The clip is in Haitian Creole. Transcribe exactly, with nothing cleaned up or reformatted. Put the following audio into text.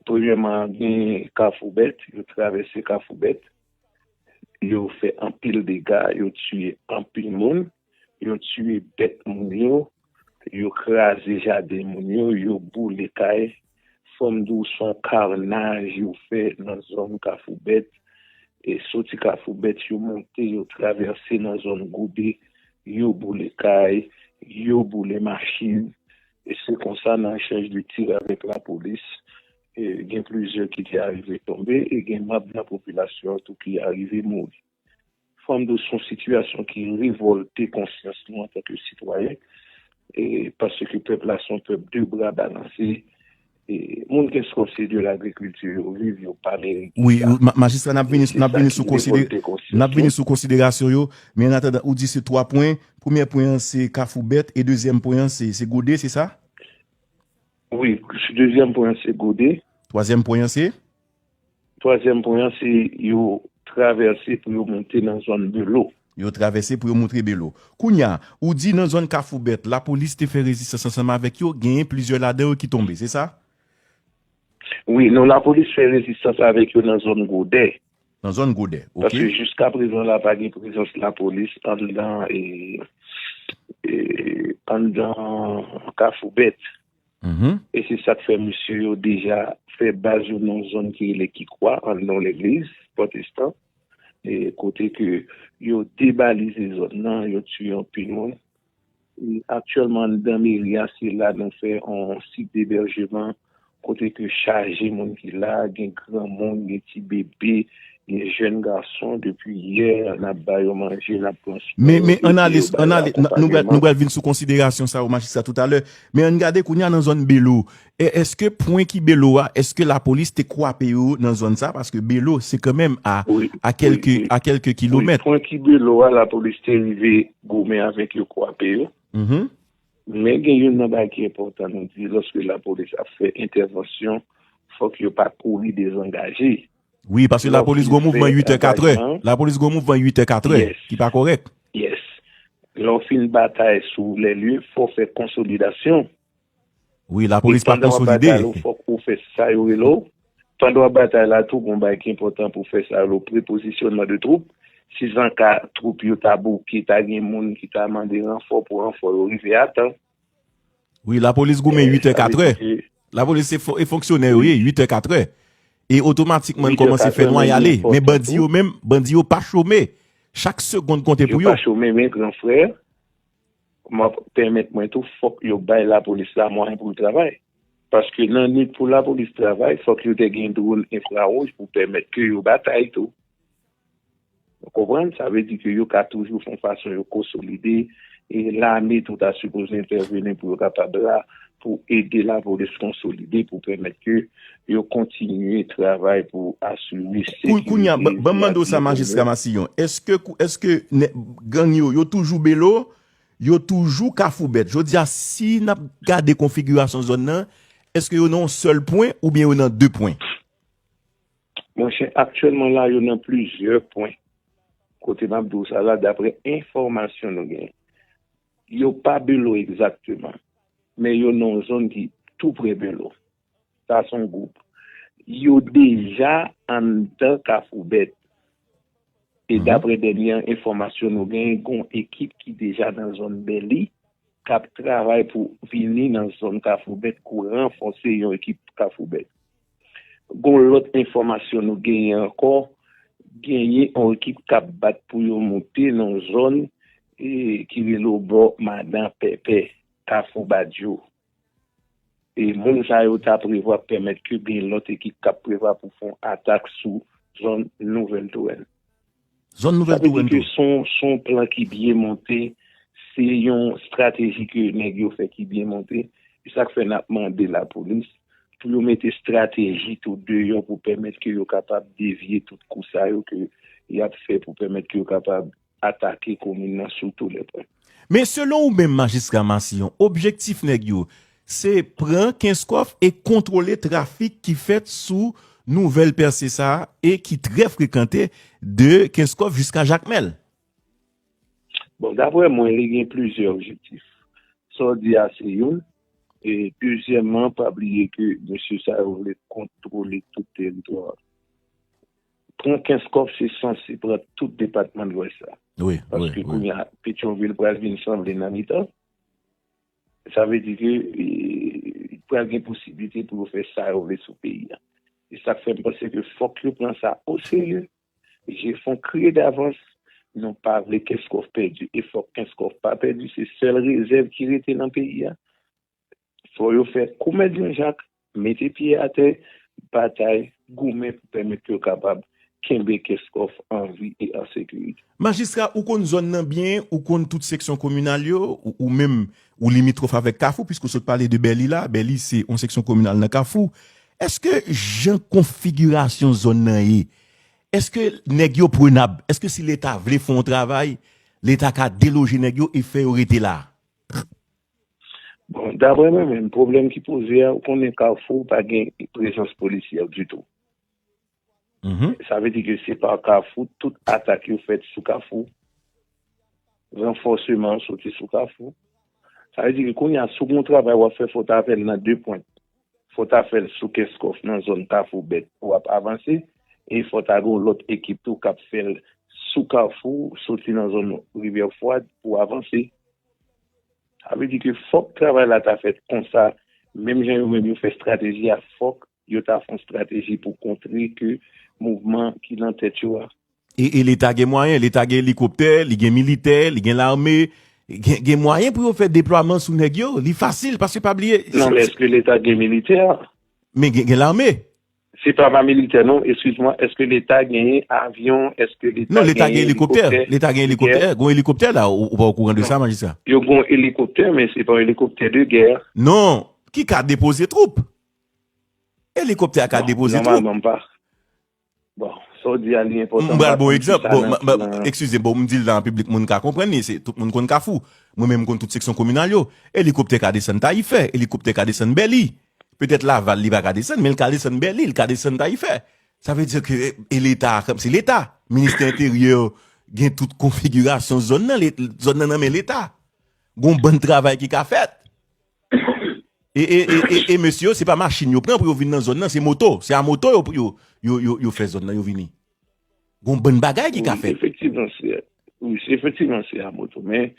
Premyèman, gen Kafou Bèt, yo travèse Kafou Bèt, yo fè anpil dega, yo tiye anpil moun, yo tiye bèt moun yo, yo kraze jaden moun yo, yo boule kay. Fò m di w se yon kanaj yo fè nan zòn Kafou Bèt. E soti Kafou Bèt, yo monte, yo travèse nan zòn Gode, yo boule kay, yo boule machin. E se konsa, nan echanj de tir avèk lapolis, e gen plizyè ki te arive tonbe, e gen manm nan popilasyon an tou ki arive mouri. Fò m di w se yon sitiyasyon ki revòlte konsyans nou antanke sitwayen, e paske pèp la se yon pèp de bra balanse. E moun Kenskòf, se de lagrikilti yo viv, yo pa merite sa. Wi, majistra, n ap vini, n ap vini sou konsidere, n ap vini sou konsiderasyon yo, men annatandan, ou di se twa pwen. Premyè pwen an se Kafou Bèt e dezyèm pwen an se, se Gode, se sa? Wi, dezyèm pwen an se Gode. Twazyèm pwen an se? Twazyèm pwen an se yo travèse pou yo monte nan zòn Belo. Yo travèse pou yo monte Belo. Kounye a, ou di nan zòn Kafou Bèt, lapolis te fè rezistans ansanm avèk yo, genyen plizyè ladan yo ki tonbe, se sa? Wi, non, lapolis fè rezistans avèk yo nan zòn Gode. Nan zòn Gode, ok. Paske jiska prezan la, pa gen prezans lapolis anndan, e, e, anndan Kafou Bèt. Mhm. E se sa k fè mesye yo deja fè baz yo nan yon zòn ki rele Kikwa, anndan yon legliz pwotestan, e kote ke yo debalize zòn nan, yo tiye anpil moun. E aktyèlman, anndan meri a, se la nou fè yon sit debèjman, kote ke chaje moun ki la, gen granmoun, gen ti bebe, gen jèn gason. Depi yè, n ap ba yo manje, n ap pran swen yo, ede yo, bay yo akonpayman. Men, men, ann ale, ann ale, n, nou pral, nou pral vin sou konsiderasyon sa yo, majistra, toutalè. Men ann gade kounye a nan zòn Belo. E, èske pwen ki Belo a, èske lapolis te kwape yo nan zòn sa? Paske Belo, se kanmenm a, a kèlke, a kèlke kilomèt. Wi, pwen ki Belo a, lapolis te rive goumen avèk yo, kwape yo. Mhm. Men gen youn nan bagay ki enpòtan nou di, lòske lapolis ap fè entèvansyon, fòk yo pa kouri dezangaje. Wi, paske lapolis gon mouvman uit è, katrè. Lapolis gon mouvman uit è, katrè, ki pa kòrèk. Yes. Lè w fin batay sou lè lye, fò w fè konsolidasyon. Wi, lapolis pa konsolide. E pandan w ap batay la, fòk ou fè sa yo rele w. Pandan w ap batay la tou, gon bagay ki enpòtan pou fè sa yo rele w prepozisyonman de twoup. Si zanka twoup yo ta bouke, ta gen moun ki ta mande ranfò pou ranfò yo rive a tan. Wi, lapolis goumen uit è, katrè. Lapolis se fon-, e fonksyonè yo ye, uit è, katrè. E otomatikman, n kòmanse fè nwayale. Men bandi yo menm, bandi yo pa chome. Chak segonn konte pou yo. Yo pa chome, men gran frè, m ap pèmèt mwen tou, fòk yo bay lapolis la mwayen pou l travay. Paske nan nwit pou lapolis travay, fòk yo te gen dwòn enfrawouj pou pèmèt ke yo batay tou. Ou konprann? Sa vle di ke yo ka toujou fè yon fason yo konsolide, e lame tou ta sipoze entèveni pou yo kapab la, pou ede lapolis konsolide, pou pèmèt ke yo kontinye travay pou asire sekirite. Kounye a, ban m mande w sa, majistra Massillon, èske, èske gang yo, yo toujou Belo? Yo toujou Kafou Bèt. Jodi a, si n ap gade konfigirasyon zòn nan, èske yo nan yon sèl pwen oubyen yo nan de pwen? Monchè, aktyèlman la, yo nan plizyè pwen. Kote m ap di w sa la, daprè enfòmasyon nou genyen. Yo pa Belo egzakteman, men yo nan yon zòn ki tou pre Belo. Sa se yon gwoup. Yo deja anndan Kafou Bèt. E daprè dènye enfòmasyon nou genyen, gen yon ekip ki deja nan zòn Bèli, k ap travay pou vini nan zòn Kafou Bèt, pou ranfòse yon ekip Kafou Bèt. Gen yon lòt enfòmasyon nou genyen ankò, genyen yon ekip k ap bat pou yo monte nan zòn, e, ki rele w bò Madan Pèpè, Kafou Badyo. E moun sa yo ta prevwa pèmèt ke gen lòt ekip k ap prevwa pou fè yon atak sou zòn Nouvèl Torèn. Zòn Nouvèl Torèn tou. Sa vle di ke se yon, se yon plan ki byen monte, se yon estrateji ke nèg yo fè ki byen monte. E sa k fè n ap mande lapolis pou yo mete estrateji tou deyò pou pèmèt ke yo kapab devye tout kou sa yo ke y ap fè pou pèmèt ke yo kapab atake komin nan sou tou lè pwen. Men selon ou menm, majistra Massillon, objektif nèg yo, se pran Kenskòf e kontwole trafik ki fèt sou Nouvèl Pèse sa a e ki trè frekante de Kenskòf jiska Jakmèl. Bon, daprè mwen, li gen plizyè objektif. Sa w di a se youn, E dezyèmman, pa bliye ke mesye sa yo vle kontwole tout teritwa a. Pran Kenskòf, se sanse pran tout depatman Lwès la. Wi, wi, Paske wi. Kounye a, Petyonvil pral vin sanble nan mitan. Sa vle di ke e, pral gen posiblite pou yo fè sa yo vle sou peyi a. E sa k fè m panse ke fòk yo pran sa oserye. Jefon kriye davans, nou pa vle Kenskòf pèdi. E fòk Kenskòf pa pèdi. Se sèl rezèv ki rete nan peyi a. Fò yo fè kou Mèt Jan Jak, mete pye atè, batay, goumen pou pèmèt yo kapab kenbe Kenskòf an vi e an sekirite. Majistra, ou konn zòn nan byen, ou konn tout seksyon kominal yo, ou, ou menm ou limitwòf avèk Kafou, piske w sot pale de Bèli la, Bèli se yon seksyon kominal nan Kafou. Èske jan konfigirasyon zòn nan ye, èske nèg yo prenab? Èske si Leta vle fè yon travay, Leta ka deloje nèg yo e fè yo rete la? Bon, daprè mwen menm, pwoblèm ki poze a, ou konnen Kafou pa gen prezans polisyè ditou. Mhm. Sa vle di ke se pa Kafou, tout atak yo fèt sou Kafou. Ranfòseman soti sou Kafou. Sa vle di ke kounye a, si w gen yon travay w ap fè, fò w ta fè l nan de pwent. Fò w ta fè l sou Kenskòf nan zòn Kafou Bèt pou w ap avanse. E fò w ta gen yon lòt ekip tou k ap fè l sou Kafou, soti nan zòn Rivyè Fwad pou w avanse. Sa vle di ke fòk travay la ta fèt konsa, menm jan yo menm yo fè estrateji a, fòk yo ta fè yon estrateji pou kontre ke mouvman ki nan tèt yo a. E, e Leta gen mwayen, Leta gen elikoptè, li gen militè, li gen lame, gen, gen mwayen pou yo fè deplwaman sou nèg yo, li fasil, paske pa bliye. Non, men èske Leta gen militè? Men gen, gen lame. Se pa pa militè, non, eskiz mwen, èske Leta genyen avyon, èske Leta Non, Leta gen genyen elikoptè. elikoptè Leta gen de elikoptè. gè? Gon elikoptè la, ou, ou pa okouran de Non. Sa, majistra? Yo gen elikoptè, men se pa yon elikoptè de gè. Non, ki ka depoze twoup. Elikoptè a ka Bon, depoze twoup. Nòmalman, m pa. Bon, sa w di a li enpòtan. M pral pa bon konn egzanp. si sa Bon, nan ma- ma- plan- Eskize m, bon, m di l la an piblik, moun ka konprann li, se tout moun konn Kafou. Mwen menm, m konn tout seksyon kominal yo. Elikoptè ka desann Tayifè, elikoptè ka desann Bèli. Petèt Laval, li pa ka desann, men l ka desann Bèli, l ka desann Tayifè. Sa vle di ke e, e Leta, se Leta. Ministè Enteryè gen tout konfigirasyon zòn nan, le- zòn nan nan men Leta. Gon bann travay ki ka fèt. E, e, e, e, e mesye yo, se pa machin yo pran pou yo vin nan zòn nan, se moto. Se a moto yo, yo, yo, yo, yo fè zòn nan, yo vini. Gon bann bagay ki ka Wi, fèt. Efektivman, se, wi, se efektivman, se a moto. Men,